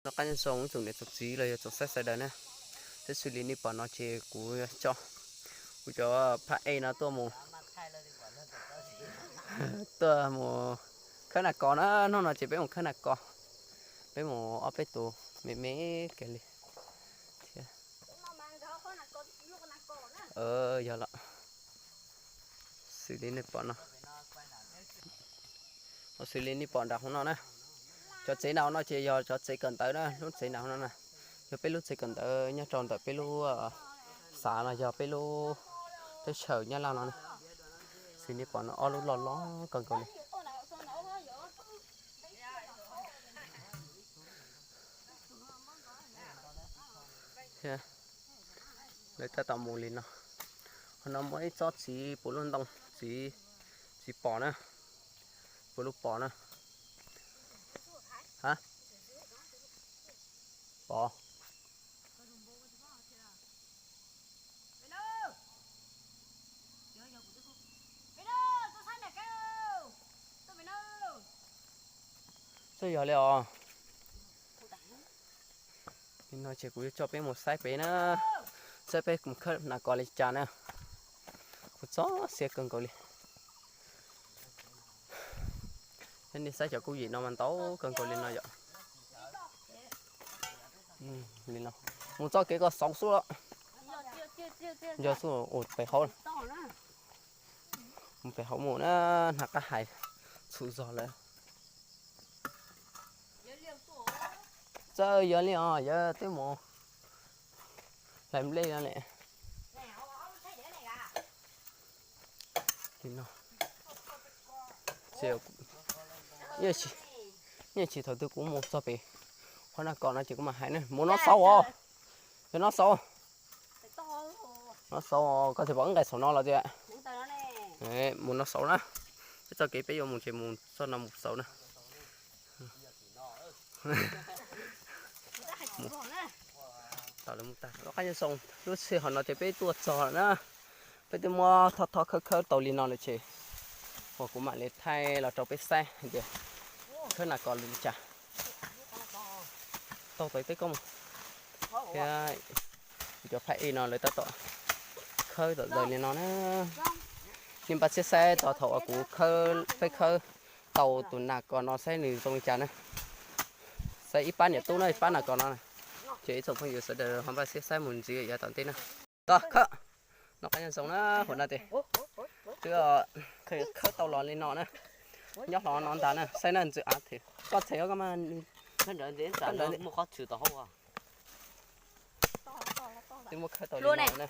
Noj qab nyob zoo ib tsoom niam tsoom txiv los yog tsoom saib sawv daws na. Tib xws li nej pom no ces kuv coj kuv cov phab ej no tuaj mus, tuaj mus khawb nas kos na. Hnub no ces peb mus khawb nas kos, peb mus ob peb tus me me kiag li thiab. Yog lawm, xws li nej pom no, xws li nej pom nram hauv no na. Cov tsev nram hauv no ces yog cov tsev kawm ntawv na, lub tsev nram hauv no na. Yog peb lub tsev kawm ntawv nyob rau ntawm peb lub xav no, yog peb lub teb chaws Nyab Laj no na. Xws li nej pom no ob lub loj loj kawg nkaus li. Thiab lawv tab tom mus li no. Qhov no muaj ib tsob txiv puv lub ntoo, txiv, txiv pos na, puv lub pos na. Ha, pos. Txawj yog li os. Li no ces kuv yuav coj peb mus saib pem na, saib peb mus khawb nas kos li cas na. Kuv txog siab kawg nkaus li. Thiab nej saib cov kuj yim no mas ntau kawg nkaus li no yom. Li no, mus txoj kev ko xauv xwb los. Yog xwb ua pem hauv, mus pem hauv mus na, hnov qab hais txhum zog lawm. Txawj yog li os, yog twb mus hlais nplej no ne. Li no, yeej tsis thaum twg kuv mus txog pem qhov no kom no ces kuv mam hais na, mus no xauv os. Yog no xauv, no xauv, koj tsis pom nqes saum no los tias mus no xauv na. Peb txoj kev peb yuav mus ces mus txoj no mus xauv na. Lub sij hawm no ces peb tuaj txog lawm na. Peb twb muab thov thov khawb khawb tau li no lawm ces uas kuv mam li thaij los rau peb saib hais tias khawb nas kos li cas. Tau tau peb koob thiab cov phab ej no lawv tab tom khawb tawm daws li no na. Nej npaj siab saib txog thaum uas kuv khawb, peb khawb tau tus nas kos no saib nws zoo li cas na. Saib ib pab niam tub na, ib pab nas kos no na. Ces ib tsoom phooj ywg sawv daws ho npaj siab saib mus ntxiv yav tom ntej na. Txog khawb, noj qab nyob zoo na, hauv no ces twb khawb tau los li no na. Nyob hlo no ntag na, saib na ntxwv av thiab koj txhais os, koj mas muaj qhov tshwm tau hauj. Twb muab khawb tau li no na.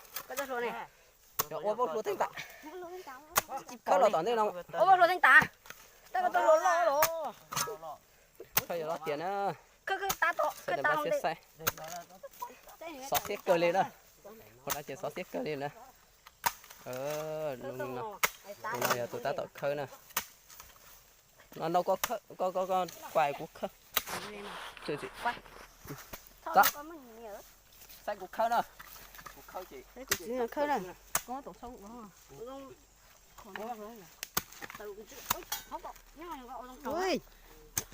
Ua vaub hlua teeb tam, khawb los tom ntej no. Ua vaub hlua teeb tam, tab tom loj loj. Khawb yuav loj tiag na. Sawv daws npaj siab saib. Xov xiab kawg li na. Hauv no ces xov xiab kawg li na. Tus no yog tus tab tom khawb na. No no, koj koj koj kuaj kuv khawb. Saib kuv khawb na. Kuv khawb ces khawb na.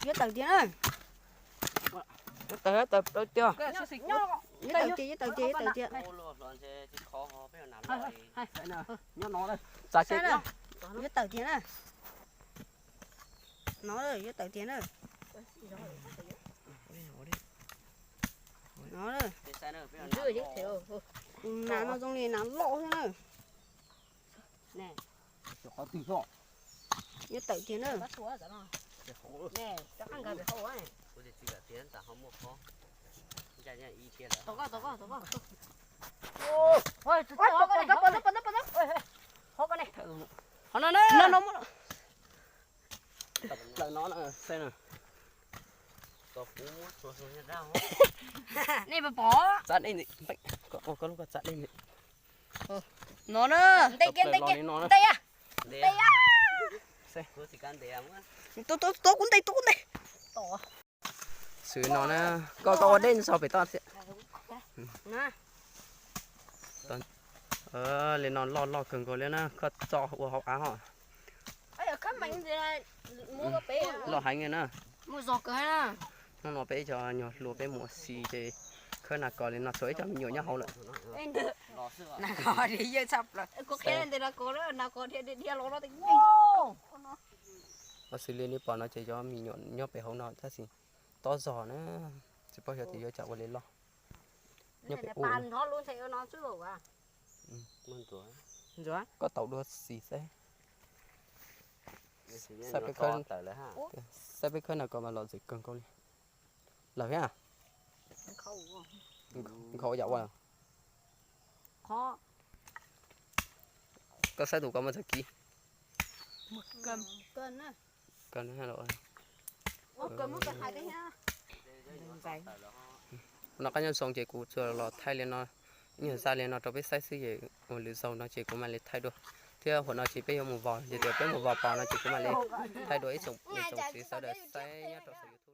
Yuav tawm tiag na. Yuav tawm, yuav tawm tiag. Yuav tawm tiag, yuav tawm tiag, yuav tawm tiag. Nyob no, txav kiag, yuav tawm tiag na. No, yuav tawm tiag na. No, nas no zoo li nas loj xwb na. Yuav tawm tiag na. Ho no na. Plaws no na, saib na. Nej puas pom? Txav dej ntawm, koj lub koj txav dej ntawm. No na, ntej kiag, ntej kiag, ntej ya, ntej ya. Tuav, tuav kuv ntej, tuav kuv ntej. Xwb no na, koj koj ua dej tso pem toj thiab. Li no loj loj kawg nkaus li na, koj tso ua hauv av ho. Loj heev na. No peb cov nyuag hluas peb mus ua si ces khawb nas kos li no tshuav ib co me nyuam nyob hauv lawm. Ua xws li nej pom no ces cov me nyuam nyob pem hauv no tab sis tob zog na, tsis paub xyov tias yuav tsam ua li loj. Nyob pem ub. Koj tau dua xis xwb. Saib peb khawb, saib peb khawb nas kos mas lom zem kawg nkaus li. Lawm thiab. Nkhaus yam ua. Koj saib tus koj muaj txoj kib. No qab nyob zoo ces kuv tsuas los thaij li no, ib nyuag zaj li no rau peb saib xwb, ces ua lwm zaug no ces kuv mam li thaij dua. Thiab hauv no ces peb yuav mus vos, yog tias peb mus vos pos no ces kuv mam li thaij dua ib tsoom niam tsoom txiv sawv daws saib nyob rau saum YouTube.